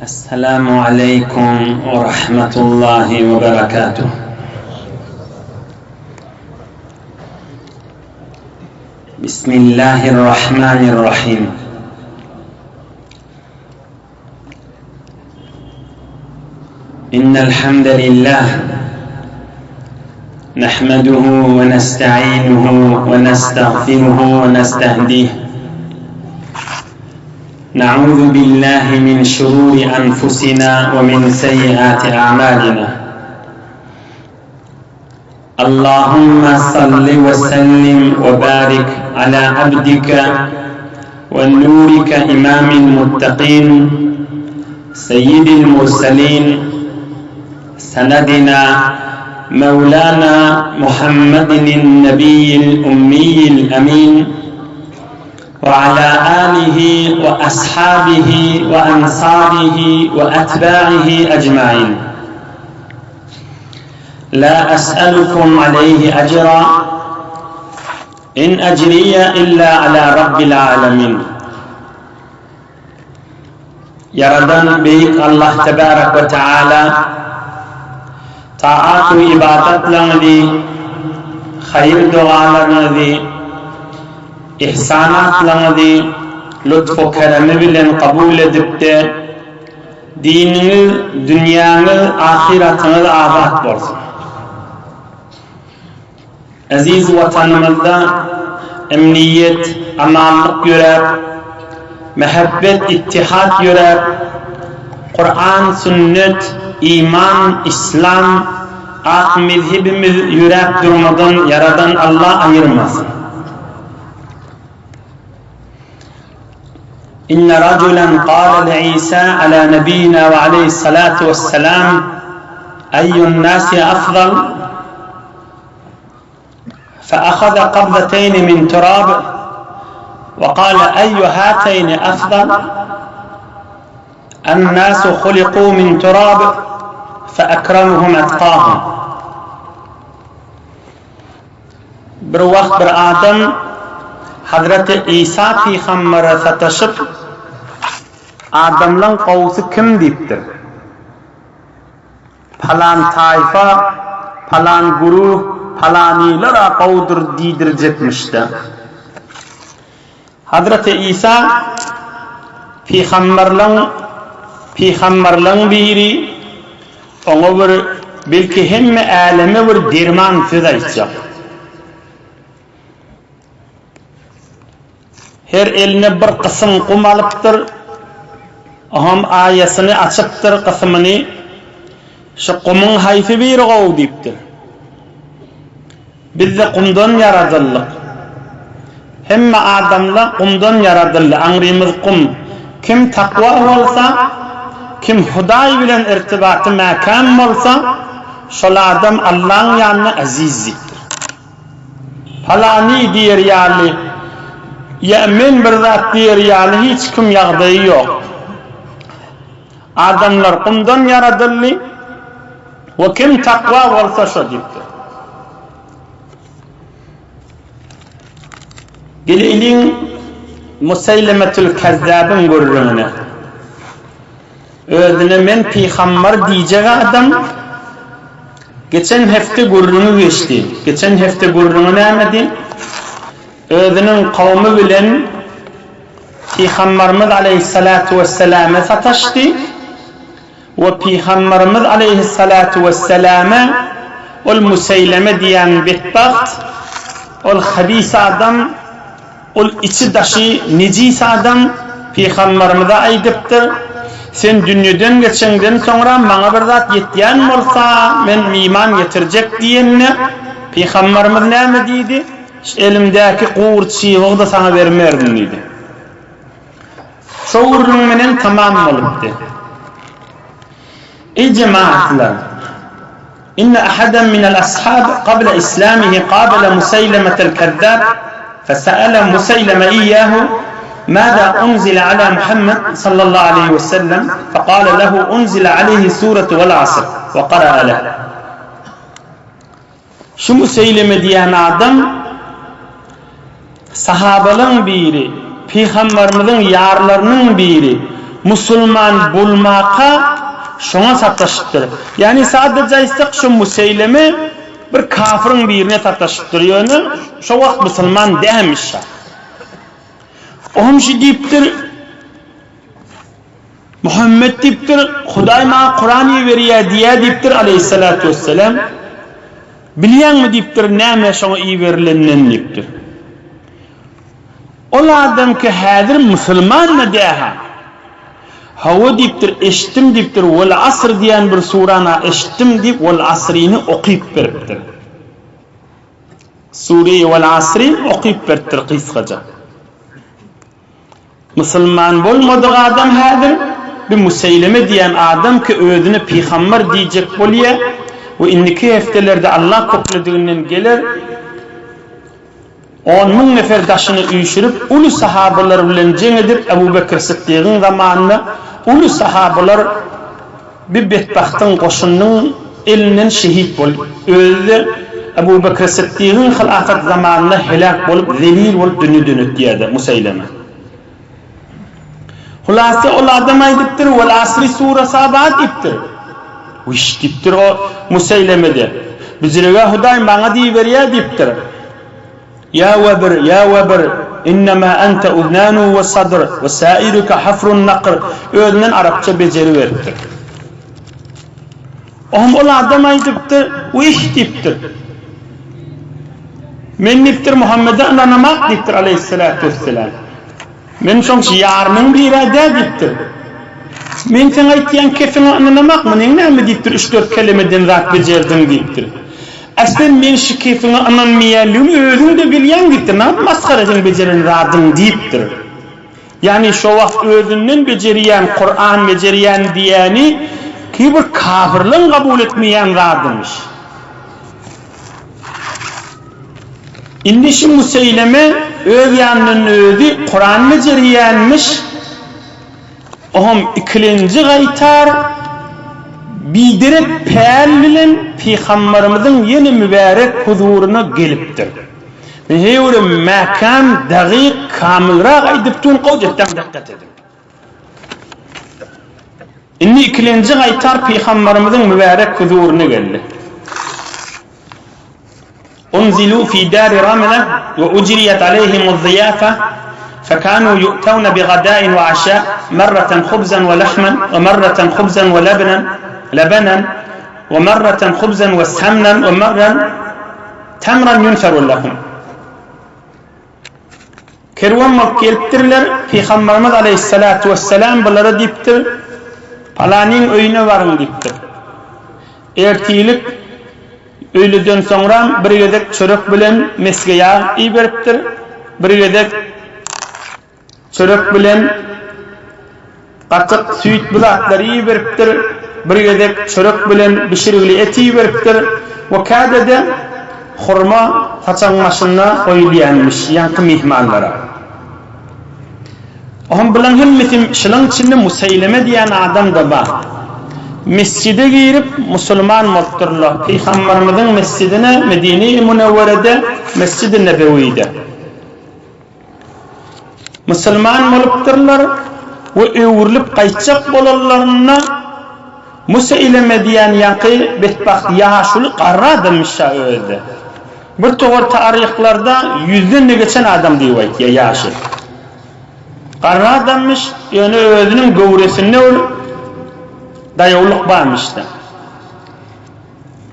Esselamu aleýkum we rahmetullahi we berekatuh. Bismillahirrahmanirrahim. إن الحمد لله نحمده ونستعينه ونستغفره ونستهديه نعوذ بالله من شرور أنفسنا ومن سيئات أعمالنا اللهم صل وسلم وبارك على عبدك ونورك إمام المتقين سيد المرسلين سندنا مولانا محمد النبي الأمي الأمين وعلى آله وأصحابه وأنصاره وأتباعه أجمعين لا أسألكم عليه أجرا إن أجري إلا على رب العالمين Ýaradan Beýik Allah Tebarek we Teala taat we ybadatlaryňyzy, haýyr-dogalaryňyzy, ihsanatlaryňyzy lutf-u keremi bilen kabul edip-de, diniňiz, dünýäňiz, ahyratyňyz abat bolsun! Eziz Watanymyzda emniýet, amanlyk ýöräp, mähebbet, ittihat ýöräp, Kuran, sünnet, iman, islam, ak mezhebimiz ýöräp durmadan Ýaradan Alla aýyrmasyn. Inne rajulan gala li Isa ala nebiyina we aleyhissalatu vesselam eyyun nasi afdal fe ahaza qabdateyni min turab we gala eyyu hateyni afdal En-nasu huliku min turab fe ekramuhum etqahum Bir wagt bir adam Hazreti Isa pygambere sataşyp, Adamlaň gowusy kim diýipdir. Palan taýfa, palan güruh, palanylar-a gowudyr diýdirjekmiş-dä. Hazreti Isa pygamberleň pygamberleň biri oňa bir belki hemme äleme bir derman söz aýtjak. Her eline bir gysym gum alypdyr. Oňam aýasyny açypdyr gysymyny. Şu gumuň haýsy biri gowy diýipdir. Biz-de gumdan ýaradyldyk. Hemme adamlar gumdan ýaradyldy, aňrymyz gum. Kim takwa bolsa, kim Hudaý bilen irtibaty mäkäm bolsa, şol adam Allaň ýanynda eziz diýipdir. Palany diýer ýaly, ýa men bir zat diýer ýaly hiç kim ýagdaýy ýok. Adamlar gumdan ýaradyldy we kim takwa bolsa şo diýipdir. Geleýliň Museýlemetül Kezzabyň gürrüňine. Özüne men pygambar diýjek adam geçen hepde gürrüňi geçdi. Geçen hepde gürrüňi nämedi? Özüniň kowmy bilen Pygambarymyz aleýhissalatu wesselame sataşdy we Pygambarymyz aleýhissalatu wesselame ol Museýleme diýen betbagt, ol habis adam, ol içi-daşy nejis adam Pygambarymyza aýdypdyr, Sen dünýeden geçeňden soňra maňa bir zat ýetýän bolsa, men iman getirjek diýende, Pygambarymyz näme diýdi? Şu elimdäki gury çybygy-da saňa bermerin diýdi. Şo gürrüň menen tamam bolupdy. Eý jemagatlar! Inne ahadan minel ashab qabla islamihi qabala Museýlemetel kezzab fese'ele Museýleme iyyahu Mâzâ unzile alâ Muhammed sallallahu aleýhi we sellem fekâle lehu unzile aleýhi sûretu vel asr ve kara'a leh. Şu Museýleme diýen adam sahabalaryň biri, pygambarymyzyň ýarlarynyň biri. musulman bolmaka şoňa sataşypdyr. Ýagny sadaja aýtsak şu Museýleme bir kafyryň birine sataşypdyr ýöne şo wagt musulman dälmiş şa. Ohm şi diýipdir Muhammet diýipdir Hudaý maňa Kuran iberýär diýýär diýipdir aleýhissalatu wessalam. Bilýäňmi diýipdir näme şoňa iberilenden diýipdir. Ol adamky häzir musulmanmy däha? Hawa diýipdir, eşitdim diýipdir, Wel asr diýen bir surany eşitdim diýip Wel asryny okyp beripdir. Sure-i Wel asry okyp beripdir gysgaja. Musulman bolmadyk adam häzir bir Museýleme diýen adam ki özüne pygamber diýjek bolýa we indiki hepdelerde Allah köklediginden geler 10,000 nefer daşyny üýşürip uly sahabalar bilen jeň edip Ebu Bekir Sytdygyň zamanynda uly sahabalar Bir betbagtyň goşunynyň elinden şehit bolup, özi-de Ebu Bekr Sytdygyň hylafat zamanynda heläk bolup, zelil bolup dünýeden ötýär-de, Museýleme. Hulasa ol adam aýdypdyr, Wel asri surasy bar diýipdir. Wiş diýipdir o Museýleme-de. Bijirege Hudaý maňa diýiberýär diýipdir. Ýa webir, ýa webir, innema ente uznanu we sadr, we sairuke hafrun nakr, özünden arapça bejeri beripdir. Ohm ol adam aýdypdyr, Wih diýipdir. Men diýipdir, Muhammede ynanamak diýipdir, aleýhissalatu wesselam. Men şoň ýarynyň birä dä diýipdir. Men seň aýtýan kefiňe ynanamak, munyň näme diýipdir, üç-dört kelemeden zat bejerdiň diýipdir. A sen men şu kefiňe ynanmaýanlygymy özüň-de bilýäň diýipdir, näme masgara seň bejeren zadyň diýipdir. Ýagny şo wagt özünden bejerýän, Kuran bejerýän diýýäni ki bir kafirleň kabul etmeýän zadymyş. Indi şu Museýleme öz ýanyndan özi Kuran bejerýänmiş, oňam ikilenji gaýtar biderek päl bilen Pygambarymyzyň ýene mübärek huzuryna gelipdir. Men heý bir mäkäm, dagyk, kamylrak aýdyp durun, gowja dykgat ediň. Indi ikilenji gaýtar Pygambarymyzyň mübärek huzuryna geldi. Unzilu fi dari Ramla we ujriyat aleyhimu ziyafa fekanu yu'tawna bi gadain we aşa merreten hubzan we lahman we merreten hubzan we lebnen lebenan we merreten hubzan we samnan we merren tamran yunferu lehum. Kerwen bolup gelipdirler, Pygamberimiz aleýhissalatu wessalam bulara diýipdir, Palanyň öýüne baryň diýipdir. Ertirlik öýleden soňram bir gezek çörek bilen mesge ýag iberipdir, bir gezek çörek bilen Gatyk, süýt bu zatlary iberipdir, bir gezek çörek bilen bişirgili et iberipdir we käde-de hurma saçagyň başynda goýulýanmyş ýaňky myhmanlara. Ohm bulaň hemmesi şulaň içinde Museýleme diýen adam-da bar. Mesjide girip musulman bolupdyrlar. Pygambarymyzyň mesjidine Medine-i Münewwerede, Mesjidi Nebewide. Musulman bolupdyrlar we öwrülip gaýtjak bolanlarynda Museýleme diýen ýaňky betbagt ýaşuly garry adamyş-a özi-de. Bir towar taryhlarda ýüzden-de geçen adam diýip aýtýar ýaşy. Garry adamyş, ýöne özüniň göwresinde bir daýawlyk barmyş-da.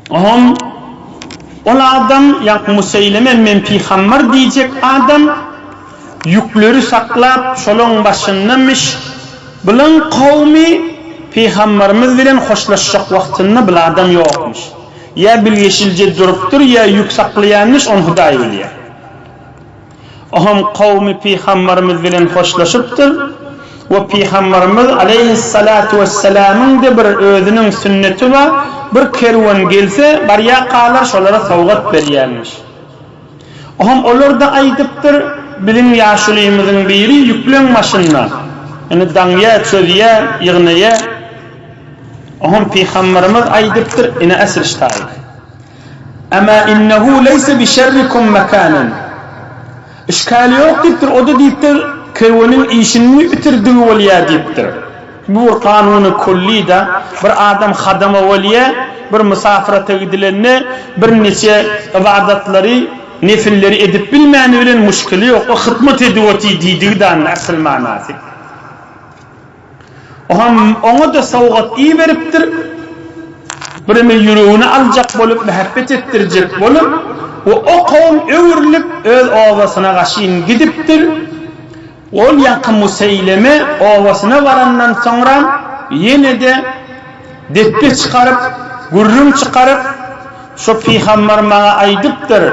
Oňam ol adam, ýagny Museýleme men pygamber diýjek adam ýükleri saklap şolaň başyndamyş, bulaň kowmy pygamberimiz bilen hoşlaşjak wagtynda bul adam ýokmuş. Ýa bilgeşilje durupdyr, ýa ýük saklaýanmyş, ony Hudaý bilýär. Ohm kowmy Pygamberimiz bilen hoşlaşypdyr we Pygamberimiz aleýhissalatu wessalamyň-da bir özüniň sünneti bar, bir kerwen gelse, barýarkalar şolara sowgat berýärmiş. Ohm olar-da aýdypdyr, Biziň ýaşulymyzyň biri ýükleň başynda, ýöne daňýar, çözýär, ýygnaýar. Ohm Pygamberimiz aýdypdyr, ine esr ştaýy. Emma innehu leýse bi şerrikum mekanen. Işgal ýok diýipdir, o-da diýipdir, kerweniň işini bitirdigi bolýar diýipdir. Bu bir kanuny külli-de, bir adam hadama bolýa, bir musafyrata gidilende bir niçe ybadatlary, nefilleri edip bilmäni bilen muşkili ýok, o hytmat edip otyr diýdigi-de indi asyl manasy. Oňam oňa-da sowgat iberipdir. Bireme ýüregini aljak bolup, mähebbet etdirjek bolup we o kowum öwrülip öz obasyna gaşyn gidipdir. Ol ýaňky Museýleme obasyna barandan soňra ýene-de depbe çykaryp, gürrüň çykaryp, Şo pygambar maňa aýdypdyr,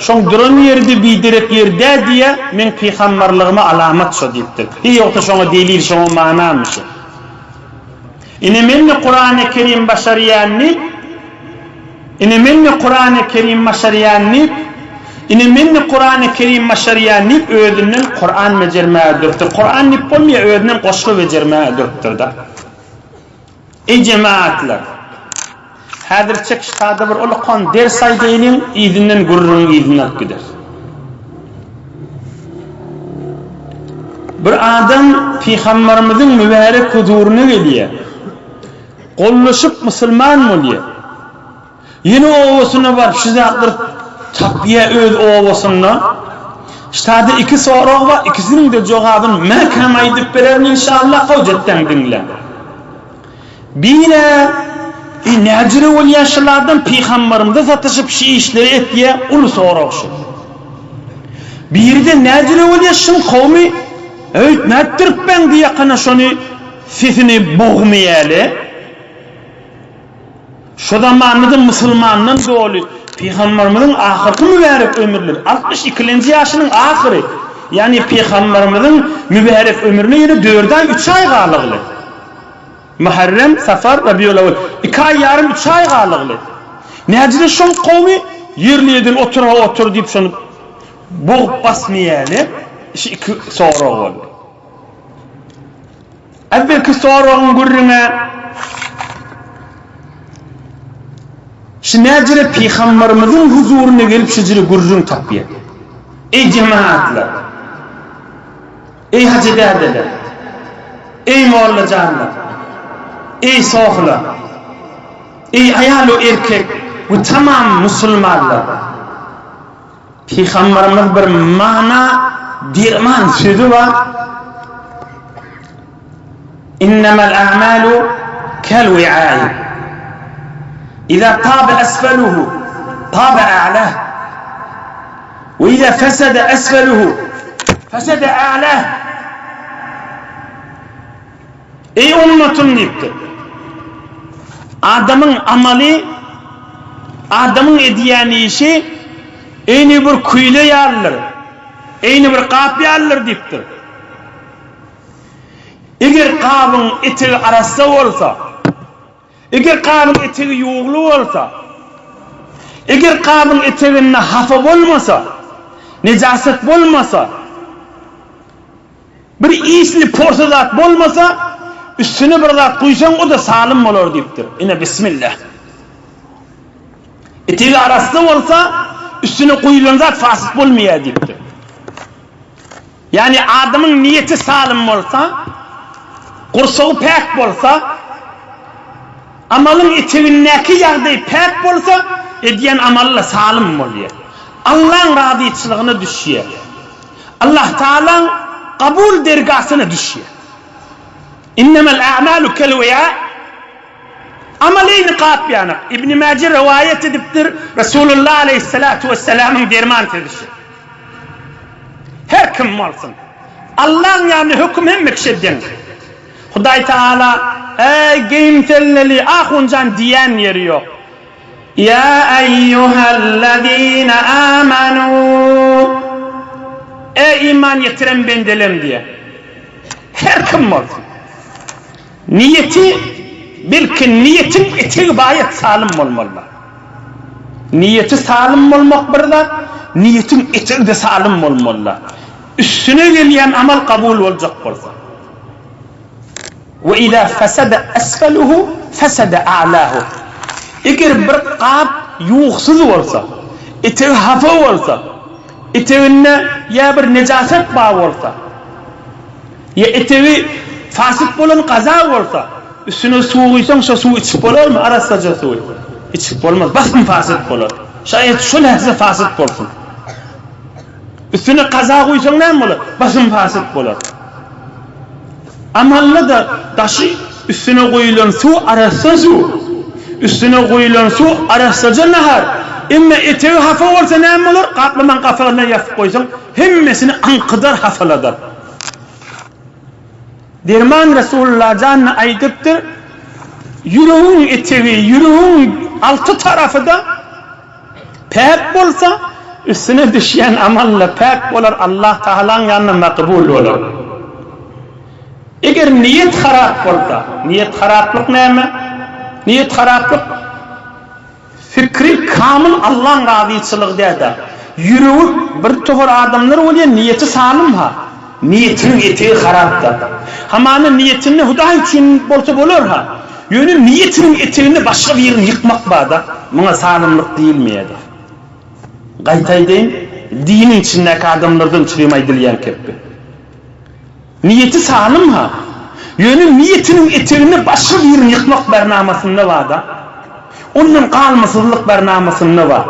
şoň duran ýeri-de biderek ýer dä diýýä, meň pygambarlygyma alamat şo diýipdir. Hiý ýogsa şoňa delil, şoňa manamy şo. Ine men-de Kurany Kerim başarýan diýip, ine men-de Kurany Kerim başarýan diýip, ine men-de Kurany Kerim başarýan diýip özünden Kuran bejermäge durupdyr. Kuran diýip bolmaýar, özünden goşgy bejermäge durupdyr-da. Eý jemagatlar! Häzir çek ştada bir ulukan ders aýdaýlyň, yzyndan gürrüňiň yzyny alyp gideris. Bir adam Pygambarymyzyň mübärek huzuryna gelýär. Gollaşyp musulman bolýar. Ýene obasyna baryp şu zatlary tapýar öz obasynda. Ştada iki sorag bar, ikisiniň-de jogabyny mäkäm aýdyp bererin inşallah, howjetden diňläň. Bire, Eý, näjüre bolýar şul adam pygambarymyza sataşyp şu işleri etýär, uly sorag şu. Biri-de näjüre bolýar şuň kowmy, Öýt, nätdiripmäň diýakana şony sesini bogmaýaly. Şo zamanda-da musulmandan doly pygambarymyzyň ahyrky mübärek ömürleri, 62-lenji ýaşynyň ahyry, ýagny pygambarymyzyň mübärek ömrüne ýene dört aý, üç aý galygly. Muharrem, Safar, Rabiul-Awwal. Iki aý ýarym, üç aý galygly. Näcede şol kowmy ýerli ýerden otur-ha otur diýip şony bogup basmaýaly? Şu iki sorag boldy. Äwwelki soragyň gürrüňe şu näcede pygambarymyzyň huzuryna gelip şujüre gürrüň tapýar. Eý jemagatlar! Eý hajy dädeler! Eý molla janlar! Eý sohular! Eý aýal-u erkek we tamam musulmanlar! Pygambarymyz bir mana derman sözi bar. Innemel a'malu kel wi'ai. Iza tabe esfeluhu tabe a'lah. We iza fesede esfeluhu fesede a'lah. Eý ummatym diýipdir. Adamyň amaly, adamyň edýän işi eýni bir küýze ýalydyr, eýni bir gap ýalydyr diýipdir. Eger gabyň etegi arassa bolsa, Eger gabyň etegi ýugly bolsa, eger gabyň eteginde hapa bolmasa, nejasat bolmasa, bir isli porsy zat bolmasa, üstüne bir zat guýsaň, o-da salym bolar diýipdir. Ine, bismillah. Etegi arassa bolsa, üstüne guýulan zat fasyt bolmaýar diýipdir. Ýagny adamyň niýeti salym bolsa, gursagy päk bolsa, amalyň etegindäki ýagdaý päk bolsa, edýän amaly-da salym bolýar. Allaň razyçylygyna düşýär. Allah Tagalaň kabul dergasyna düşýär. Innemel a'malu kel wi'a Amal eýni gap ýanak. Ibn Mäje rowaýat edipdir, Resulullah aleýhissalatu wessalamyň derman sözi şu. Her kim bolsun. Allaň ýanynda höküm hemme kişä deň. Hudaý Tagala, Äý, geýimselleli, ahunjan diýýän ýeri ýok. Ýa eýýuhellezine amanu, Eý, iman getiren bendelem diýýär. Her kim bolsun. Niýeti, belki niýetiň etegi baýat salym bolmalydyr. Niýeti salym bolmak bir zat, niýetiň etegi-de salym bolmalydyr. Üstüne gelýän amal kabul boljak bolsa. Ve iza fesede esfeluhu fesede a'lahu. Eger bir gap ýuwsuz bolsa, etegi hapa bolsa, eteginde ýa bir nejasat bar bolsa, Ýa etegi. Fasyt bolan gaza bolsa, üstüne suw guýsaň, şo suwy içip bolarmy, arassaja suwy? Içip bolmaz, basym fasyt bolar. Şa et şo lähze fasyt bolsun. Üstüne gaza guýsaň näme bolar? Basym fasyt bolar. Amalla-da daşy üstüne guýulan suw arassa suw. Üstüne guýulan suw arassaja nahar. Emma etegi hapa bolsa näme bolar? Gaplamaň gapagyna ýapyp goýsaň, hemmesini aňkydar, hapaladar. Derman Resulullah jan aýdypdyr, Ýüregiň etegi, ýüregiň alty tarapy-da päk bolsa, üstüne düşýän amal-da päk bolar, Allah Tagalaň ýanynda makbul bolar. Eger niýet harap bolsa, niýet haraplyk näme? Niýet haraplyk Fikri kamyl Allaň razyçylygy däda. Ýüregi bir topar adamlar bolýa niýeti salym ha. Niýetiniň etegi harapda. Hamana niýetinde Hudaý üçin bolsa bolar ha. Ýöne niýetiniň eteginde başga birini ýykmak barda. Muňa salymlyk diýilmeýäda. Gaýta aýdaýyn, diniň içindäki adamlardan çürim aýdylýan kepbe. Niýeti salym-ha. Ýöne niýetiniň eteginde başga birini ýykmak barnamasynda bar-da. Ondan galmasyzlyk barnamasynda bar.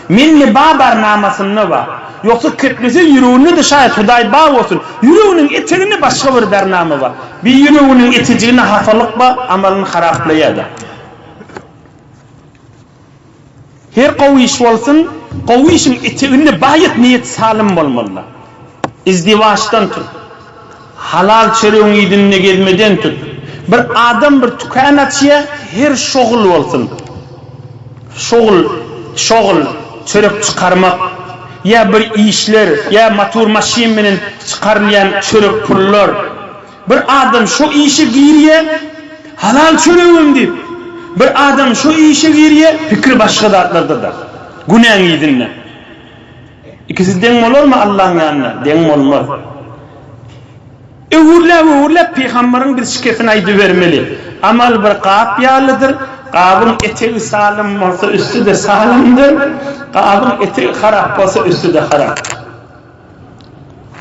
Mende bar barnamasynda bar. Ýogsa keplese ýüreginde-de şaýat Hudaý bar bolsun. Ýüreginiň eteginde başga bir barnama bar. Bir ýüreginiň etejiginde hapalyk bar, amalyny haraplaýar-da. Her gowy iş bolsun, gowy işiň eteginde baýat niýet salym bolmalydyr. Izdiwaçdan tut, halal çöregiň yzynda gezmeden tut, bir adam bir tükän açýa, her şogul bolsun, şogul, şogul, çörek çykarmak, ýa bir işler, ýa motor maşyn bilen çykarylýan çörek pullar, Bir adam şo işe girýä, halal çöregim diýip, bir adam şo işe girýä, pikiri başga zatlarda-da, günäň yzynda. Ikisi deň bolarmy Allaň ýanynda? Deň bolmaz. Öwürläp-öwürläp pygambaryň bir şikesini aýdybermeli. Amal bir gap ýalydyr, gabyň etegi salym bolsa üsti-de salymdyr, gabyň etegi harap bolsa üsti-de harap.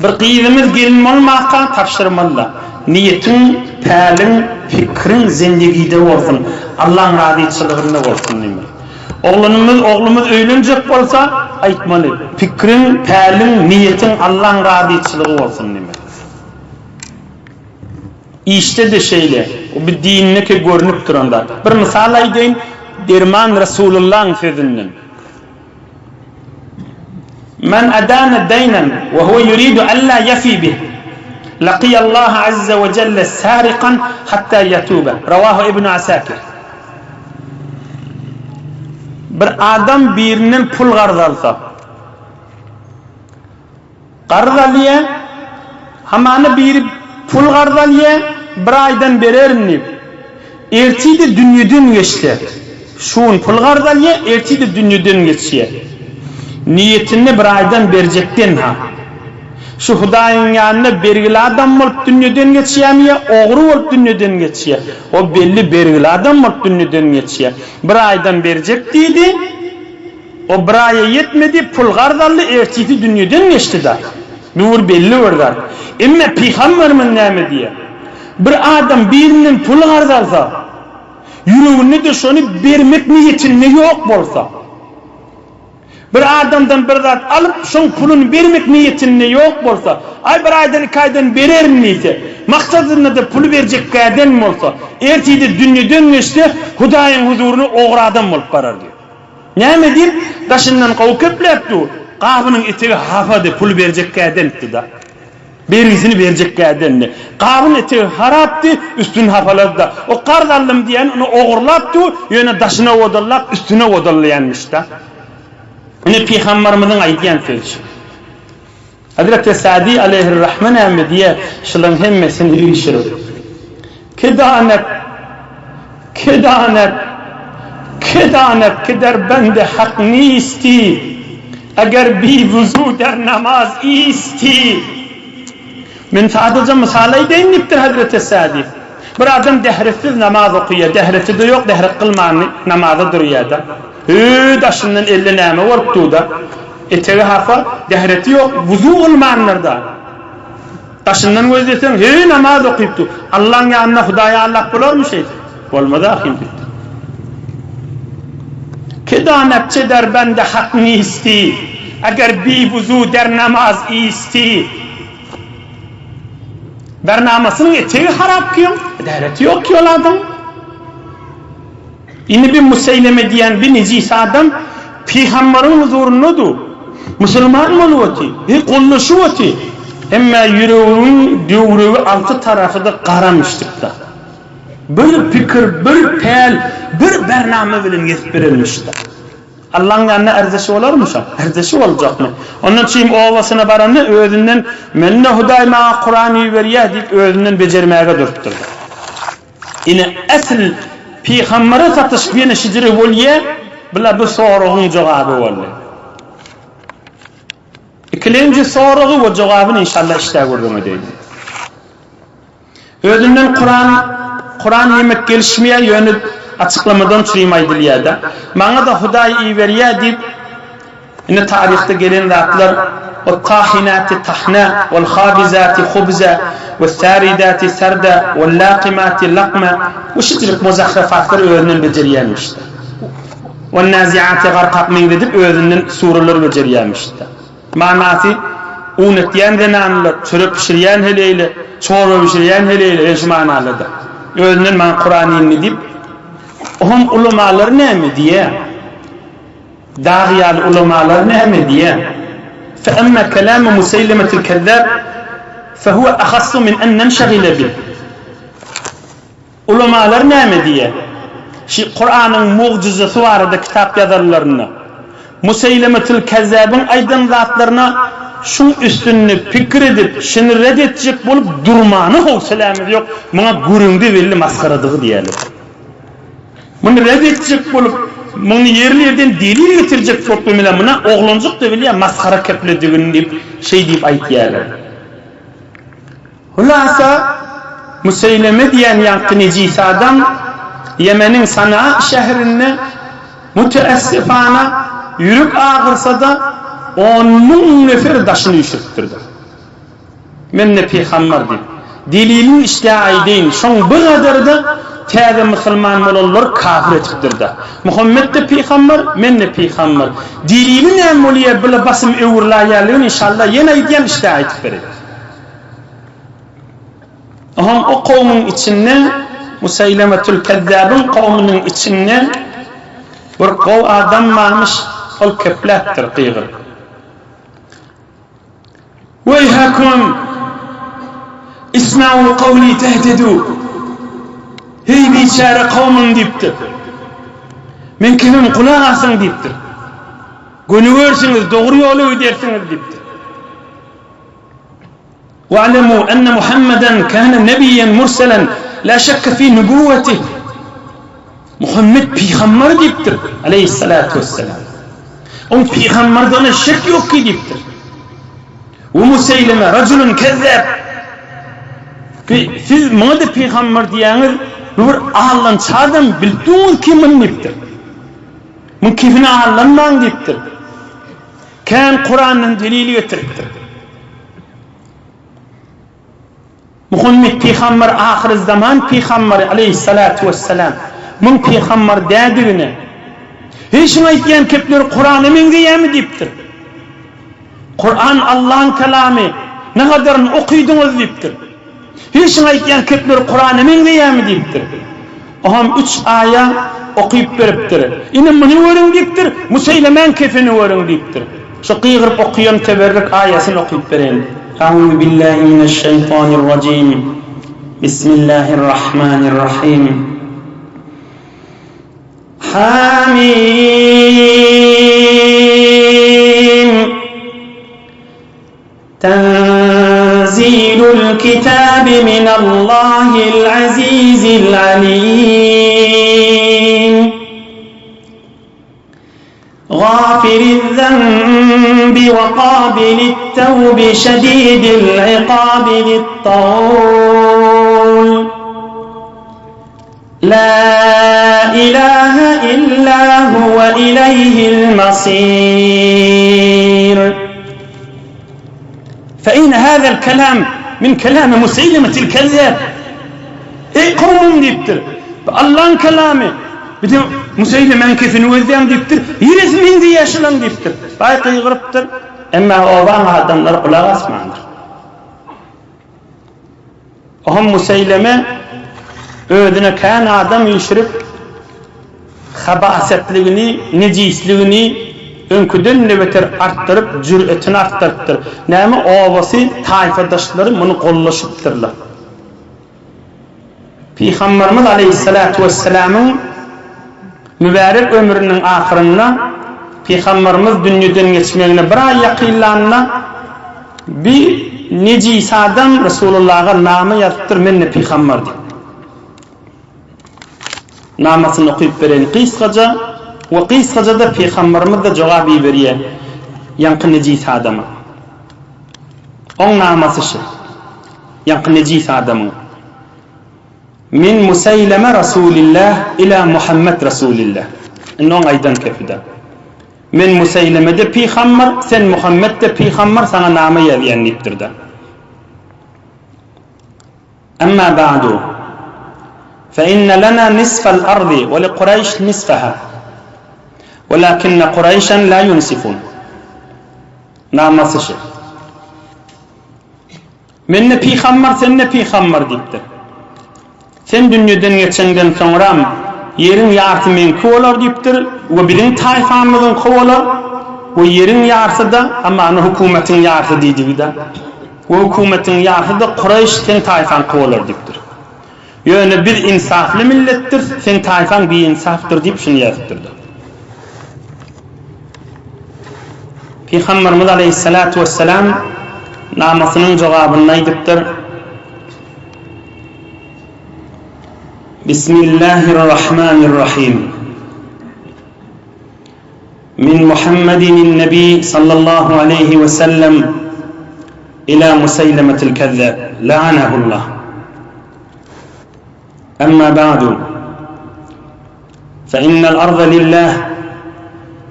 Bir gyzymyz gelin bolmaka tabşyrmalyda. Niýetiň, päliň, pikriň zendigide bolsun, Allaň razyçylygynda bolsun diýmeli. Oglanymyz, oglumyz öýlenjek bolsa, aýtmaly, pikriň, päliň, niýetiň Allaň razyçylygy bolsun diýmeli. Işde-de şeýle, bu dindeki görnüp duran zat. Bir mysal aýdaýyn, Derman Resulullaň sözünden. Men adana deýnen we huwe ýuridu alla ýefi bih, lakiýallaha azza we jelle sarikan hatta ýetube. Rawahu Ibnu Asakir. Bir adam birinden pul garz alsa, Garz alýa, hamana biri pul garz alýa, bir aýdan bererin diýip. Ertir-de dünýeden geçse, şu gün pul garz alýa, ertir-de dünýeden geçýä. Niýetinde bir aýdan berjekden-ha. Şu Hudaýyň ýanynda bergili adam bolup dünýeden geçýämi ýa ogry bolup dünýeden geçýä? O belli bergili adam bolup dünýeden geçýä. Bir aýdan berjek diýdi. O bir aýa ýetmedi, pul garz aldy, ertisi dünýeden geçdi-da. Bu bir belli bir zat. Emme pygamberimiz näme diýýär? Bir adam birinden pul garz alsa, ýüreginde-de şony bermek niýetinde ýok bolsa, bir adamdan bir zat alyp, şoň puluny bermek niýetinde ýok bolsa, aý bir aýdan, iki aýdan bererin diýse, maksadynda-da puly berjekgäden bolsa, ertide dünýeden geçse, Hudaýyň huzuryna ogry adam bolup barar diýýär. Näme diýip, daşyndan gowy kepläp dur. Gabynyň etegi hapady, puly berjekkä däldi-da. Bergisini berjekkä däldi. Gabyň etegi harapdy, üstüni hapalady-da. O karz aldym diýýän, ony ogurlap dur, ýöne daşyna odallap, üstüne odallaýanmyş-da. Ine, pygambarymyzyň aýdýan sözi. Hezreti Sa'di aleýhir-rahme näme diýýär, şularyň hemmesini üýşürip, Ki danet, ki danet, ki danet ki der bende hak nisti, eger bi wuzu der namaz isti. Men sadaja mysal aýdaýyn diýipdir Hezreti Sa'di. Bir adam dähretsiz namaz okaýar, dähreti-de ýok, dähret kylman namaza durýar-da. Hü, daşyndan elle näme bolup dur-da. Etegi hapa, dähreti ýok, wuzu kylmandyr-da. Daşyndan gözleseň, heý namaz okyp dur. Allaň ýanynda Hudaýy aldap bolarmy şeýdip? Bolmaz ahym diýipdir. Ki danepçe der bende hak nisti, eger bi wuzu der namaz isti. Bernamasynyň etegi harap ki, däreti ýok ki ol adamyň. Indi bir Museýleme diýen bir nejis adam pygambaryň huzurynda dur. Musulman bolup otyr. He gollaşyp otyr. Emma ýüreginiň döwregi alty tarapy-da gara müşdikde. Bir pikir, bir päl, bir bernama bilen gezip berenmişde. Allaň ýanynda ärdeşi bolarmy şoň? Ärdeşi boljakmy? Ondan çyn obasyna baranda özünden Mende Hudaý maňa Kuran iberýär diýip özünden bejermäge durupdyr-da. Ine esl pygambere satyşyp ýene şijire bolýa, bula bu soragyň jogaby boldy. Ikilenji soragy we jogabyny inşallah işdä gürrüň edeýin. Özünden Kuran Kuran diýmek gelişmeýär ýöne açyklamadan çürim aýdylýada. Maňa-da Hudaý iberýär diýip Indi taryhda gelen zatlar Wat-tahinati tahna, wal-habizati hubza, wes-saridati sarda, wal-laqimati laqma we şeýlelik muzahrafatlar özünden bejerýärmişdi. Wan-naziati garkak meňzedip özünden sureler bejerýärmişdi. Manasy, un etýän zenanlar, çörek bişirýän heleýle, çorba bişirýän heleýle, ýa şu manalarda. Özünden maňa Kuran indi diýip, oňam ulamalary näme diýýär? Dag ýaly ulamalar näme diýýär? Fe-emme kelamu Museýlemetil kezzab, fehuwe ahassu min en nenşegile bih. Ulamalar näme diýýär? Şi Kuranyň mugjyzasy barada kitap ýazanlarynda, Museýlemetil kezzabyň aýdan zatlaryna şuň üstünde pikir edip, şuny red etjek bolup durmana howselämiz ýok, muňa göreňde belli masgaradygy diýýärler. Muny red etjek bolup, muny ýerli-ýerden delil getirjek bolup bilmeler, muna oglanjyk-da bilýär masgara kepledigini diýip, şeý diýip aýtýarlar. Hulasa, Museýleme diýen ýaňky nejis adam Ýemeniň Sanaa şäherinde müteessifana ýürek agyrsa-da on müň nefer daşyny üýşüripdir-de. Men-de pygambar diýip. Delilin işdä aýdaýyn, şoň bu gadary-da täze musulman bolanlary kafir etipdir-de. Muhammet-de pygambar, men-de pygambar. Delili näme bolýa bula basym öwrülaýýanlygyny inşallah ýene aýdýan işdä aýtyp bereýin. Oňam o kowmuň içinde Museýlemetül Kezzabyň kowmunyň içinde bir gowy adam barmyş, ol kepläpdir gygyryp. Weýhakum! Isma'u kawli tehtedu! Heý biçäre kowmum diýipdir. Men kimim gulak asyň diýipdir. Gönügersiňiz, dogry ýola gidersiňiz diýipdir. Wa'lemu enne Muhammeden kana nebiýen murselen la şekke fi nubuwwetih. Muhammet pygamber diýipdir, aleýhissalatu wesselam. Oň pygamberdigine şek ýok ki diýipdir. We Museýleme rajulun kezzab. Siz muňa-da pygamber diýýäňiz, bu bir allançy adam, bilip durňyz kim muny diýipdir. Muň kefine allanmaň diýipdir. Kän Kurandan delil getiripdir. Muhammet pygamber ahyrzaman pygamberi aleýhissalatu wessalam muň pygamber dädigine Heý şuň aýtýan kepleri Kurana meňzeýämi diýipdir. Kuran Allaň kelamy nägadaryn okydyňyz diýipdir. Heý şuň aýtýan kepleri Kurana meňzeýämi diýipdir. Oňam üç aýa okyp beripdir. Ine muny görüň diýipdir, Museýlemäň kefeni görüň diýipdir. Şu gygyryp okaýan teberrik aýasyny okyp bereýin. Auzu billahi mineşşeýtanirrajim. Bismillahirrahmanirrahim. Hamim. Tenzilul kitabi minallahil azizil alim. Gafiriz-zenbi we kabilit-tewbi şedidil ikabi zit-tawl. La ilahe illa huwe ileyhil masir. Fe inne hazel kelam. Min kelami Museýlemetil kezzäb. Eý, kowmum diýipdir. Bu Allaň kelamy. Bir-de Museýlemäň kefini gözleýäň diýipdir. Niresi meňzeýär şulaň diýipdir. Baý gygyrypdyr. Emma obaň adamlary gulak asmandyr. Ohm Museýleme özüne kän adam üýşürip, habasetligini, nejisligini öňküden-de beter artdyryp, jüretini artdyrypdyr. Näme, obasy, taýfadaşlary muny gollaşypdyrlar. Pygamberimiz aleýhissalatu wessalamyň mübärek ömrüniň ahyrynda Pygamberimiz dünýeden geçmegine bir aý ýakynlanda bir nejis adam Resulullaha nama ýazypdyr, Men-de pygamber diýip. Namasyny okyp bereýin gysgaja we gysgaja-da Pygamberimiz-de jogap iberýär ýaňky nejis adama. Oň namasy şi. Ýaňky nejis adamyň. Min Museýleme Rasulillah ila Muhammet Rasulillah. Indi oň aýdan kepi-de. Men Museýleme-de pygamber, sen Muhammet-de pygamber, saňa nama ýazýan diýipdir-de. Emma ba'du. Fe inne lena nisfel ardy we li Kureýş nisfeha. Welakinne Kureýşen la yunsifun. Namasy şi. Men-de pygamber, sen-de pygamber diýipdir. Sen dünýeden geçeňden soňram ýeriň ýarsy meňki bolar diýipdir we biziň taýfamyzyňky bolar we ýeriň ýarsy-da, hamana hökümetiň ýarsy diýdigi-de, we hökümetiň ýarsy-da Kureýş seň taýfaňky bolar diýipdir. Ýöne biz ynsaply milletdiris, seň taýfaň biinsapdyr diýip şuny ýazypdyr-da. Pygamberimiz aleýhissalatu wessalam namasynyň jogabynda aýdypdyr, Bismillahirrahmanirrahim. Min Muhammedin nebi sallallahu aleýhi we sellem ila Museýlemetil kezzab la'anahullah. Emma ba'du. Fe innel arda lillah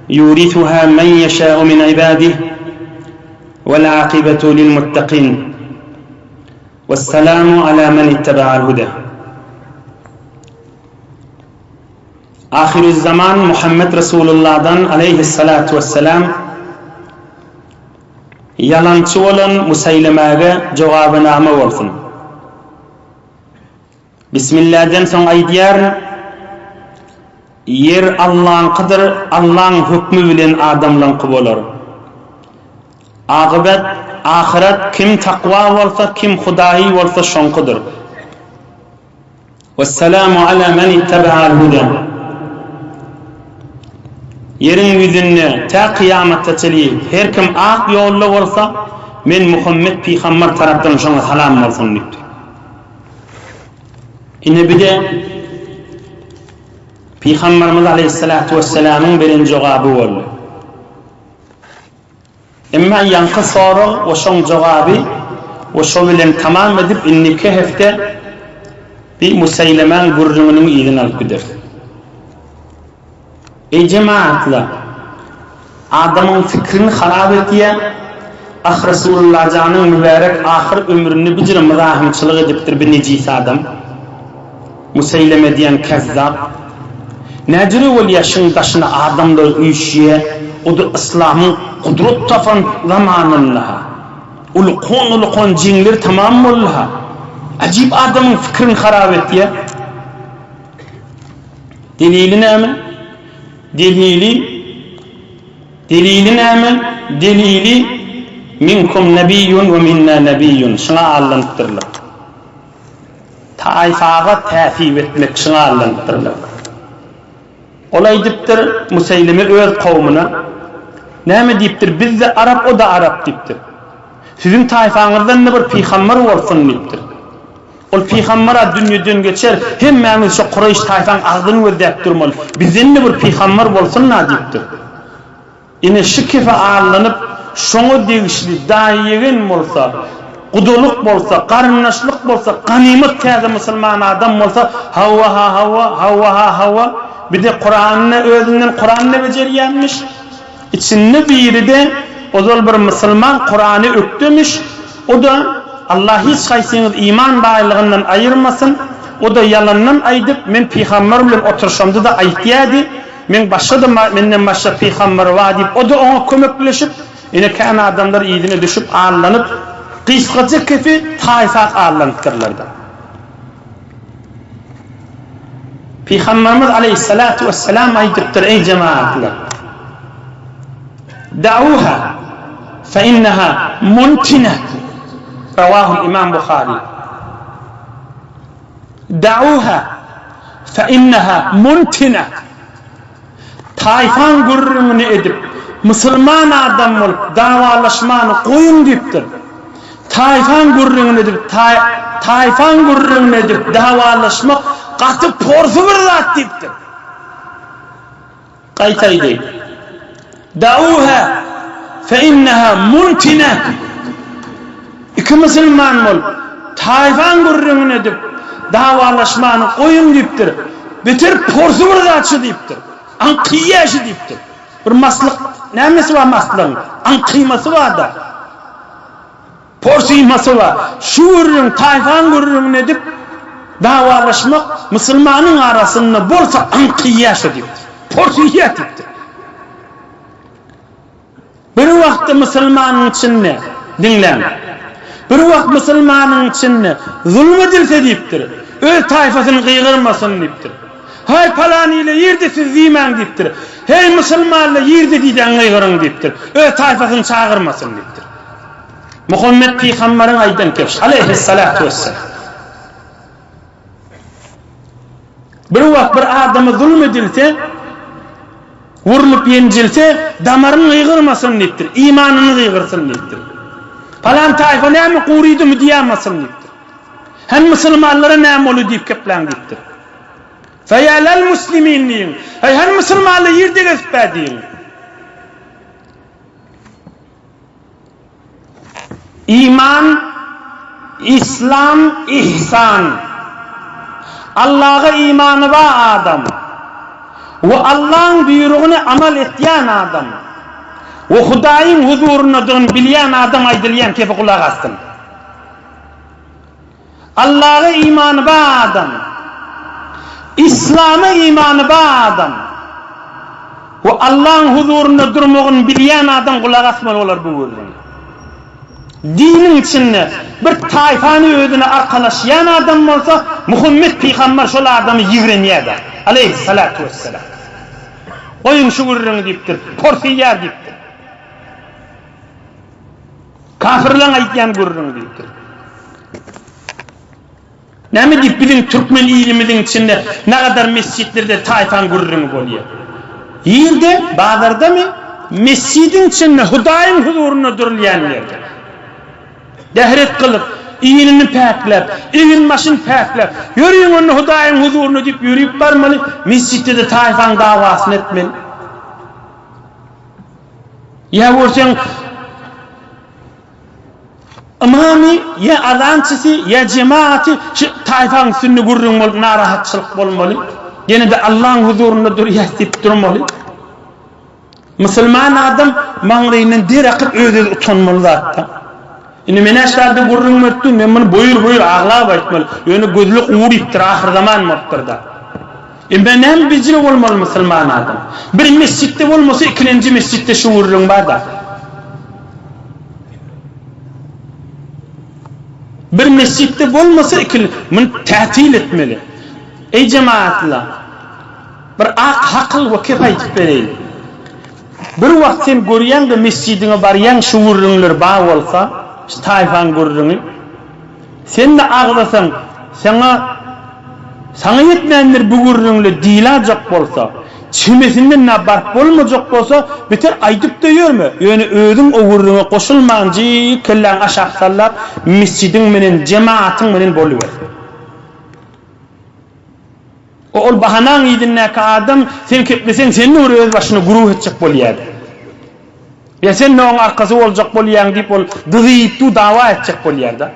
yurithuha men yeşâ'u min ibadih vel akibetu lil muttakin. Wesselamu ala men ittebaal huda. Ahyrüzzaman Muhammet Resulullahdan aleýhissalatu wesselam ýalançy bolan Museýlemäge jogabynama bolsun. Bismilläden soň aýdýaryn, Ýer Allaňkydyr, Allaň hökmi bilen adamlaňky bolar. Agybat, ahyret kim takwa bolsa, kim hudaýy bolsa şoňkydyr. Wessalamu ala men ittebaal huda. Ýeriň ýüzünde tä kyýamata çenli her kim ak ýolda bolsa, men Muhammet pygamber tarapdan şoňa salam bolsun diýipdir. Ine bir-de Pygamberimiz aleýhissalatu wessalamyň beren jogaby boldy. Emma ýaňky sorag we şoň jogaby we şo bilen tamam edip indiki hepde bi Museýlemäň gürrüňiniň yzyny alyp gideris. Eý jemagatlar! Adamyň fikrini harap etýä, ah Resulullajanyň mübärek ahyr ömründe bijire myzahymçylyk edipdir bi nejis adam. Museýleme diýen kezzap. Näjüre bolýa şuň daşyna adamlar üýşýä, o-da yslamyň gudrat tapan zamanynda-ha. Ulkan-ulkan jeňler tamam boldy-ha. Ajyp adamyň fikrini harap etýä. Delili näme? Delili Delili näme? Delili Minkum nebiýun we minna nebiýun. Şuňa allanypdyrlar. Taýfaga täsip etmek şuňa allanypdyrlar. Ol aýdypdyr, Museýleme öz kowumyna, Näme diýipdir, biz-de arap, o-da arap diýipdir. Siziň taýfaňyzdan-da bir pygamber bolsun diýipdir. Ol pygamber-a dünýeden geçer, hemmämiz şo kureýş taýfaň agzyny gözläp durmaly. Bizden-de bir pygamber bolsun-da diýipdir. Ine şu kefe allanyp, şoňa degişli daýy-ýegen bolsa, gudalyk bolsa, garyndaşlyk bolsa, ganymat täze musulman adam bolsa, hawa-ha hawa, hawa-ha hawa, bir-de Kuranyny özünden Kuranyny bejerýänmiş. Içinde biri-de ozal bir musulman Kurany ökdemiş, o-da. Allah hiç haýsyňyzy iman baýlygyndan aýyrmasyn, o-da ýalandan aýdyp, men pygamber bilen oturyşamda-da aýtýady, meň başga-da menden başga pygamber bar diýip, o-da oňa kömekleşip, ine kän adamlar yzyna düşüp allanyp, gysgaça kefi taýsak allanypdyrlar-da. Pygamberimiz aleýhissalatu wessalam aýdypdyr, Eý jemagatlar! Da'uha fe inneha muntina Rawahul Imam Buhari. Da'uha fe inneha muntina Taýfaň gürrüňini edip, musulman adam bolup dawalaşmany goýuň diýipdir. Taýfaň gürrüňini edip, taýfaň gürrüňini edip dawalaşmak gaty porsy bir zat diýipdir. Gaýtaýdy. Da'uha fe inneha muntina Iki musulman bolup, taýfaň gürrüňini edip, dawalaşmany goýuň diýipdir. Beter porsy bir zat şu diýipdir. Aňkyýa şu diýipdir. Bir maslyk, nämesi bar maslygyň? Aňkymasy bar-da. Porsymasy bar. Şu gürrüň, taýfaň gürrüňini edip, dawalaşmak musulmanyň arasynda bolsa aňkyýa şu diýipdir. Porsyýa diýipdir. Bir wagtda musulmanyň içinde, diňläň, bir wagt musulmanyň içinde zulum edilse diýipdir, öz taýfasyny gygyrmasyn diýipdir. Haý palany ile ýerde siz diýmäň diýipdir. Heý musulmanlar ýerde diýseň gygyryň diýipdir. Öz taýfasyny çagyrmasyn diýipdir. Muhammet pygamberiň aýdan kebşi, aleýhissalatu wesselam. Bir wagt bir adama zulum edilse, Urlup ýenjilse, damaryny gygyrmasyn diýipdir, imanyny gygyrsyn diýipdir. Palan taýfa näme gurydymy diýämasyn diýipdir. Hem musulmanlara näme boldy diýip kepläň diýipdir. Feýälel muslimin diýiň. Heý, hem musulmanlar ýerde gezip-ä diýiň. Iman, Islam, Ihsan. Allaga imany bar adam we Allaň buýrugyny amal etýän adam we Hudaýyň huzuryndadygyny bilýän adam aýdylýan kepe gulak assyn. Allaga imany bar adam, Islama imany bar adam we Allaň huzurynda durmagyny bilýän adam gulak asmaly bolar bu gürrüňe. Diniň içinde bir taýfany özüne arkalaşýan adam bolsa, Muhammet pygamber şol adamy ýigrenýär-de, aleýhissalatu wessalam. Goýuň şu gürrüňi diýipdir, porsyýar diýipdir. Kafirleň aýtýan gürrüňi diýipdir. Näme diýip biziň türkmen ilimiziň içinde nagadar mesjitlerde taýfaň gürrüňi bolýar. Ýerde, bazardamy? Mesjidiň içinde Hudaýyň huzurynda durulýan ýerde. Dähret kylyp, ilini päkläp, egin-başyny päkläp, ýörüň onda Hudaýyň huzuryna diýip ýörüp barmaly, mesjitde-de taýfaň dawasyny etmeli. Ýa görseň ymamy, ýa azançysy, ýa jemagaty şu taýfaň üstünde gürrüň bolup narahatçylyk bolmaly. Ýene-de Allaň huzurynda durýas diýip durmaly. Musulman adam maňlaýyndan der akyp öz-özi utanmaly zatda. Indi men-ä şarda gürrüň berip dur, men muny boýur-boýur aglap aýtmaly. Ýöne gözli gurypdyr, ahyrzaman bolupdyr-da. Indi näme bijire bolmaly musulman adam? Bir mesjitde bolmasa ikilenji mesjitde şu gürrüň bar-da. Bir mesjitde bolmasa ikil, muny tätil etmeli. Eý jemagatlar, bir ak hakyl we kep aýdyp bereýin. Bir wagt sen görýäň-de mesjidiňe barýaň şu gürrüňler bar bolsa, şu taýfaň gürrüňi. Sen-de agzasaň, saňa Saňa ýetmändir bu gürrüňle diýlajak bolsa, çemesinden-ä baryp bolmajak bolsa, beter aýdyp-da ýörme, ýöne özüň o gürrüňe goşulmanjyk kelläňi aşak sallap, mesjidiň menen, jemagatyň menen boluber. O ol bahanaň yzyndaky adam, sen kepleseň seni bir öz başyna güruh etjek bolýar-da. Ýa sen oň arkasy boljak bolýaň diýip ol dyzyp dur dawa etjek bolýar-da.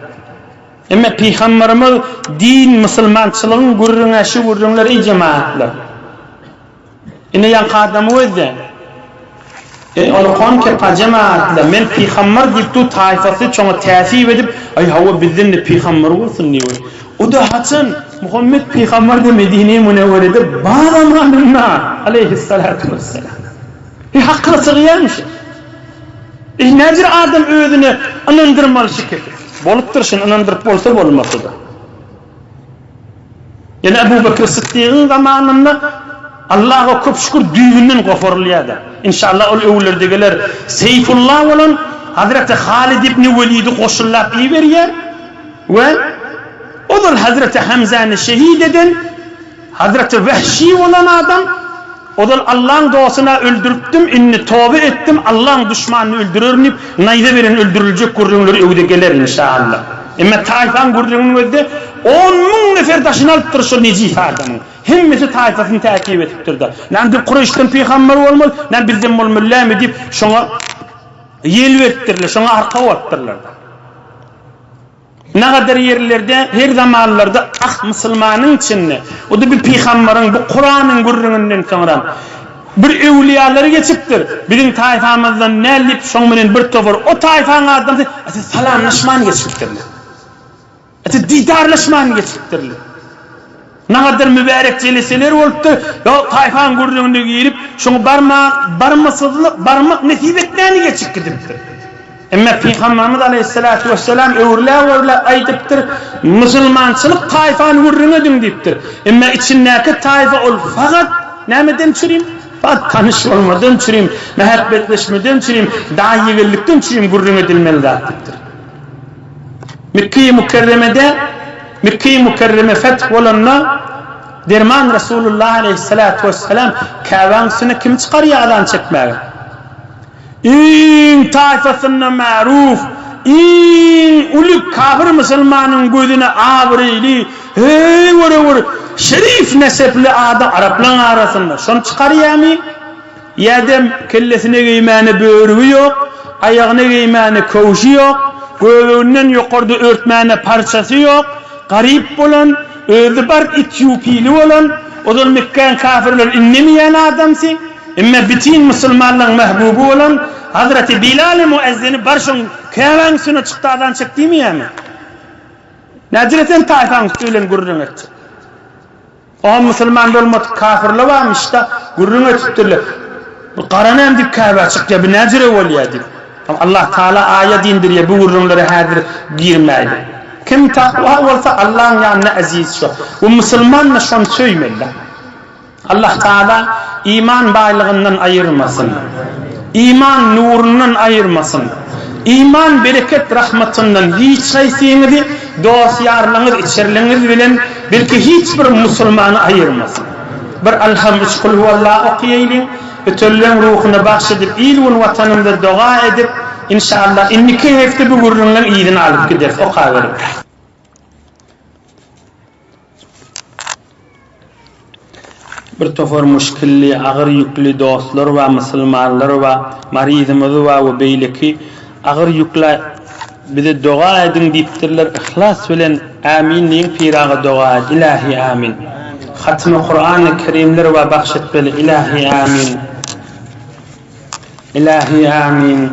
Emme pygamberimiz din musulmançylygyň gürrüňä şu gürrüňler eý jemagatlar. Ine ýaňky adamy gözle. Eý, ol kon kepa jemaatla, men pygambar diýip dur taýfasy çoňa täsip edip, aý hawa bizden-de pygambar bolsun diýip. O-da haçan Muhammet pygambar-da Medine-i Münewwerede bar zamanynda, aleýhissalatu wessalam. Eý, hakyla sygýarmy şu? Eý, näjür adam özüne ynandyrmaly şu kepi? Bolupdyr şuny ynandyryp bolsa bolmasa-da. Ýöne Ebu Bekr Sytdygyň zamanynda Allaha köp şükür düýbünden goparylýardy. Inşallah ol öwlerde geler. Seýfullah bolan Hazreti Halid ibn Welidi goşunlap iberýär we ozal Hazreti Hamzany şehit eden Hazreti Wehşi bolan adam Ozal Allaň dostuna öldüripdim, indi toba etdim, Allaň duşmanyny öldürerin diýip, naýza bilen öldüriljek gürrüňleri öwde geler inşaalla. Emma taýfaň gürrüňini gözle, 10,000 nefer daşyny alypdyr şol nejis adamyň. Hemmesi taýfasyny täkip edipdir-de. Näme diýip Kureýşden pygamber bolmaz, näme bizden bolmaly dälmi diýip, şoňa ýel beripdirler, şoňa arka bolupdyrlar-da. Nagadar ýerlerde her zamanlarda ah musulmanyň içinde o-da bir pygambaryň bu Kuranyň gürrüňinden soňra bir öwlüýalary geçipdir biziň taýfamyzdan däl diýip şoň bilen bir topar o taýfaň adamsy ata salamlaşman geçipdirler. Ata didarlaşman geçipdirler. Nagadar mübärek jeleseler bolupdyr ýa taýfaň gürrüňine girip şoňa barma barmasyzlyk barmak nesip etmäni geçip gidipdir. Emma Pygamberimiz aleýhissalatu wessalam öwrüläp-öwrüläp aýdypdyr, Musulmançylyk taýfany gürrüň ediň diýipdir. Emma içindäki taýfa ol fakat nämeden çürim? Fakat tanyş bolmadan çürim, mähebbetleşmeden çürim, daýy-ýegenlikden çürim gürrüň edilmeli zat diýipdir. Mekgeýi Mükerremede, Mekgeýi Mükerreme feth bolanda, derman Resulullah aleýhissalatu wessalam Käbäň üstüne kimi çykarýar azan çekmäge? Iň taýfasynda märuf, iň uly kafir musulmanyň gözüne abraýly, heý göre bir şerif nesepli adam araplaň arasynda şony çykarýamy? Ýa-da kellesine geýmäne börügi ýok, aýagyna geýmäne köwşi ýok, göbeginden ýokarda örtmäne parçasy ýok, garyp bolan, özi bar itýupili bolan, ozal Mekgäň kafirleri indemeýän adamsy? Emma bütin musulmanlaryň mähbuby bolan Hazreti Bilal-i Muezzini bar şoň Käbäň üstüne çykdy azan çek diýmeýärmi? Näjüre sen taýfaň üsti bilen gürrüň etjek? Oňa musulman bolmadyk kafirler barmyş-da, gürrüň etipdirler. Bu gara näme diýip Käbä çykýar, bu näjüre bolýar diýip. Allah Taala aýat indirýär, bu gürrüňlere häzir girmäýli. Kim takwa bolsa Allaň ýanynda eziz şo. Bu musulman-da şony söýmeli-dä. Allah Taala iman baýlygyndan aýyrmasyn. Iman nurundan aýyrmasyn. Iman bereket rahmatyndan hiç haýsyňyzy dost-ýarlaryňyz içerliňiz bilen belki hiç bir musulmany aýyrmasyn. Bir Alham üç kulhuwalla okaýaýlyň, ötenleň ruhuna bagş edip il-gün watanymyza doga edip inşallah indiki hepde bu gürrüňleň yzyny alyp gideris okaweriň. Bir topar muşkilli, agyr ýükli dostlar bar, musulmanlar bar, maryzymyz bar we beýleki agyr ýükli bize doga ediň diýipdirler, yhlas bilen Ämin diýiň Piraga doga et, Ilähi Ämin. Hatmy Kurany Kerimler bar bagş etmeli, Ilähi Ämin. Ilähi Ämin.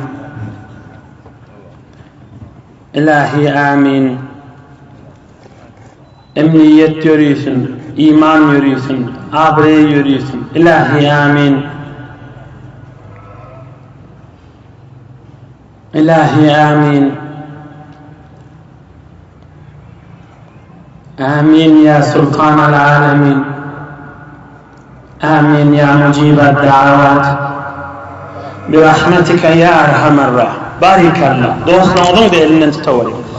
Ilähi Ämin. Emniýet ýörisin, iman ýörisin, abraý ýörisin. Ilähi amin. Ilähi amin. Amin ya sultan al alamin. Amin ya mujibad da'awat. Bi rahmetike ya erhamer rah. Barikallah. Dostlaryňyzyň-da elinden tutaweriň.